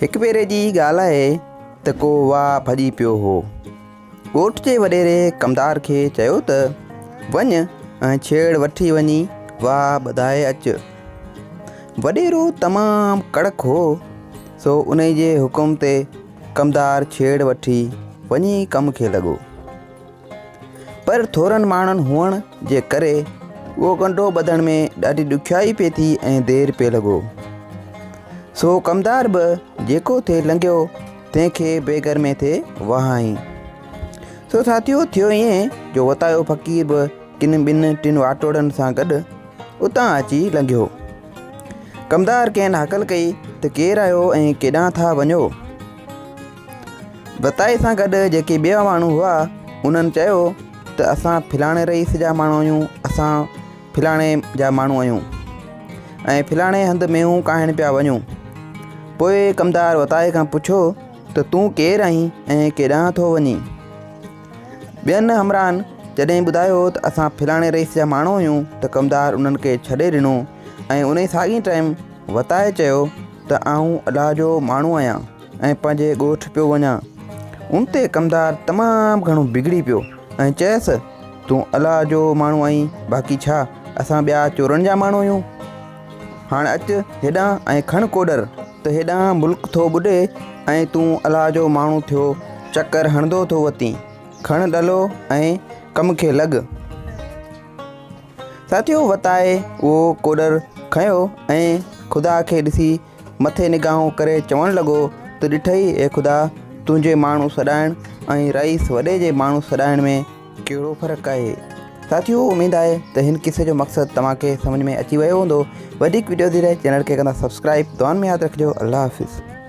هڪ ڀيري جي ڳالهه آهي ته ڪو واهه ڀڄي پيو هو. ڳوٺ جي وڏيري ڪمدار کي چيو ته وڃ ۽ ڇيڙ وٺي وڃي واهه ٻڌائي اچ. وڏيرو تمام ڪڙڪ هو، سو انهي جي حڪم تي ڪمدار ڇيڙ وٺي وڃي ڪم کي لڳو. پر ٿورن ماڻهن هئڻ جي ڪري اهو ڳنڍو ٻڌڻ ۾ ڏاڍي ڏکيائي پئي ٿي ۽ دير پئي لڳو. سو ڪمدار به جيڪو ٿي لنگهيو تنهن کي بيگر ۾ ٿي وهائين. سو ساٿيو ٿيو ائين جو وتايو فقير به ڪن ٻن ٽن واٽوڙن سان گڏ اتان اچي لنگهيو. ڪمدار کين هڪل ڪئي ته ڪير آهيو ۽ ڪيڏانهن ٿا وڃو؟ وتائي سان گڏ جيڪي ٻيا ماڻهو هئا، انهن چيو ته اسان فلاڻي رئيس جا ماڻهو آهيون، اسان فلاڻي جا ماڻهو آهيون ۽ فلاڻي هنڌ مينهون ڪاهڻ پيا وڃون. پوء ڪمدار وتائي کان پڇيو ته تون ڪير آهين ۽ ڪيڏانهن ٿو وڃين؟ ٻين همراهن جڏهن ٻڌايو ته اسان فلاڻي رئيس جا ماڻهو آهيون ته ڪمدار انهن کي ڇڏي ڏنو ۽ انهي ساڳئي ٽائيم وتائي چيو ته آئون الله جو ماڻهو آهيان ۽ پنهنجي ڳوٺ پيو وڃان. ان تي ڪمدار تمام گهڻو بگڙي پيو ۽ چيس، تون الله جو ماڻهو آهين باقي ڇا اسان ٻيا چورن جا ماڻهو آهيون؟ هاڻ اچ هيڏانهن ۽ کڻ ڪوڏر ته هيڏانهن ملڪ ٿو ٻڏي ۽ تون الله جو ماڻهو ٿيو چڪر هڻندو ٿو وتين. کڻ ڏلو ۽ ڪم کي لڳ. ساٿيو وتائي اهو ڪوڏر کنيو ۽ خدا کي ڏسي مٿي نگاهون ڪري چوڻ لڳو ته ڏٺئي اي خدا تنهنجي ماڻهو سڏائڻ ۽ رئيس وڏي جي ماڻهو سڏائڻ ۾ ڪهڙو فرق آهي. ساٿيو اميد آهي ته هن قصي جو مقصد توهان کي سمجهه ۾ اچي ويو هوندو. وڌيڪ وڊيوز جي لاء چينل کي ڪندا سبسڪرائب. دعائن ۾ ياد رکجو. الله حافظ.